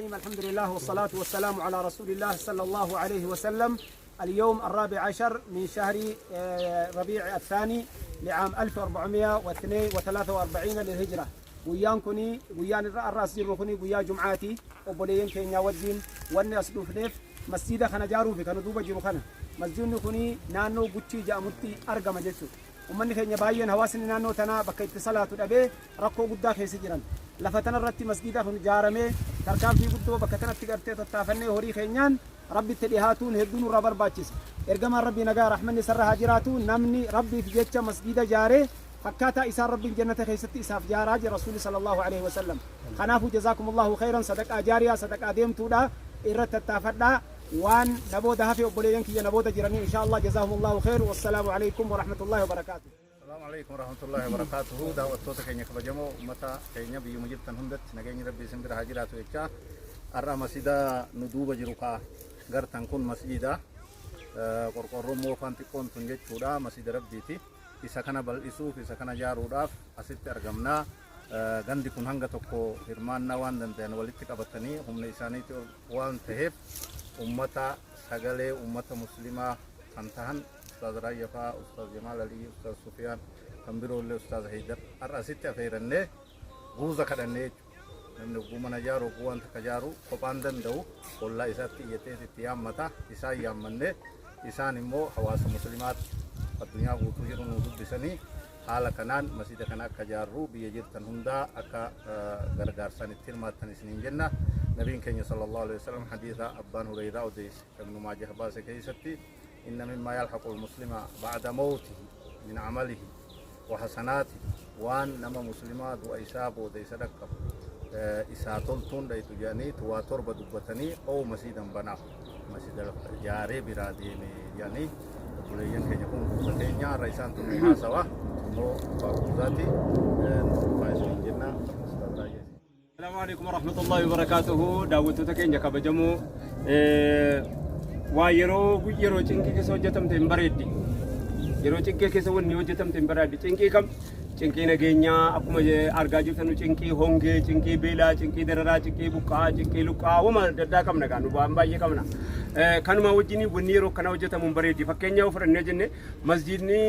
الرحيم، الحمد لله والصلاة والسلام على رسول الله صلى الله عليه وسلم. اليوم 14 من شهر ربيع الثاني لعام 1443 للهجرة. Guyyaan kuni, guyyaan irra arraas jirru kuni, guyyaa jum'aati. Obboleeyyan keenya wajjin wanni as dhufneef masjiida kana jaaruufi. Kana duuba jiru kana, masjiidni kuni naannoo Guchii jedhamutti argama jechuudha. Ummanni keenya baay'een, hawaasni naannoo tanaa bakka itti salaatu dhabee rakkoo guddaa keessa jiran. Lafa tanarratti masjiida kun ijaaramee, tarkaanfii guddoo bakka tanatti gartee tattaafannee horii keenyaan Rabbitti dhihaatuun hedduu nurraa barbaachisa. Ergamaan Rabbii nagaa rahmanni isarra haa jiraatu, namni Rabbiif jecha masjiida jaaree fakkaataa isaan Rabbiin jannata keessatti isaaf jaaraa jira Rasuulli sallallahu alaihi wasallam. Kanaafuu jazaakumullahu khayran, sadaqaa jaariyaa, sadaqaa deemtuudha, irratti tattaafadhaa. Waan nabooda hafe obboleeyyan kiyya nabooda jiranii insha Allah. Jazaahumullahu khayr, wassalaamu alaikum warahmatullahi wabarakaatuh. Salaamu alaikum warahmatullahi wabarakatuhu. Daawwattoota keenya kabajamoo, uummata keenya biyyuma jirtan hundatti nageenyi Rabbii isin bira haa jiraatu jechaa, har'a masjida nu duuba jiru kaa gartan kun, masjida qorqorroon moofaan xiqqoon tun jechuudha, masjida Rabbiiti. Isa kana bal'isuuf, isa kana ijaaruudhaaf asitti argamnaa. Gandi kun hanga tokko hirmaannaa waan danda'an walitti qabatanii humna isaaniitti waan ta'eef, ummata sagalee ummata muslimaa kan tahan Ustaaz Raayyaa fa'aa, Ustaaz Jamaal Alii, Ustaaz Sufiyaan, kan biroollee Ustaaz Haydar har'a asitti afeerannee guuza kadhannee jechuudha. Namni hogguu mana ijaaru, hogguu waan takka ijaaru kophaan danda'u, ollaa isaatti iyyatee itti yaammata. Isaan yaammannee, isaan immoo hawaasa muslimaatti addunyaa guutuu jiru nu dubbisanii, haala kanaan masjida kana akka ijaarru biyya jirtan hundaa akka gargaarsaan itti hirmaattan isiniin jenna. Nabiin keenya sallallahu alaihi wasallam hadiisa Abbaan Hureyraa odeesse, Ibnu Maajah baase keessatti, inna mimmaa yalhaqu muslima ba'da mawtihi min amalihi wa hasanaatihi, waan nama muslimaa du'a isaa booda isa dhaqqabu, isaa toltuun dhayxu jedhanii waa torba dubbatanii, oo masjidan banaaf, masjida jaaree biraa deeme jedhanii. Obboleeyyan keenya kun guuta keenya har'a isaan tun haasawa immoo abbaa guuzaati nu isiniin jenna. Ustaaz Raayyaa. Assalamu alaikum warahmatullahi wabarakatuhu. Daawwattoota keenya kabajamoo, waa yeroo cinqii keessa hojjetamte hin bareeddi. Yeroo cinqii keessa wanni hojjetamte hin bareeddi. Cinqii kam? Cinqii nageenyaa akkuma argaa jirtanu, cinqii hongee, cinqii beelaa, cinqii dararaa, cinqii buqqaa, cinqii luqqaa, wama adda addaa qabna gaa, nu waan baay'ee qabna. Kanuma wajjin wanni yeroo kana hojjetamu hin bareeddi. Fakkeenya yoo fudhannee jenne, masjiidni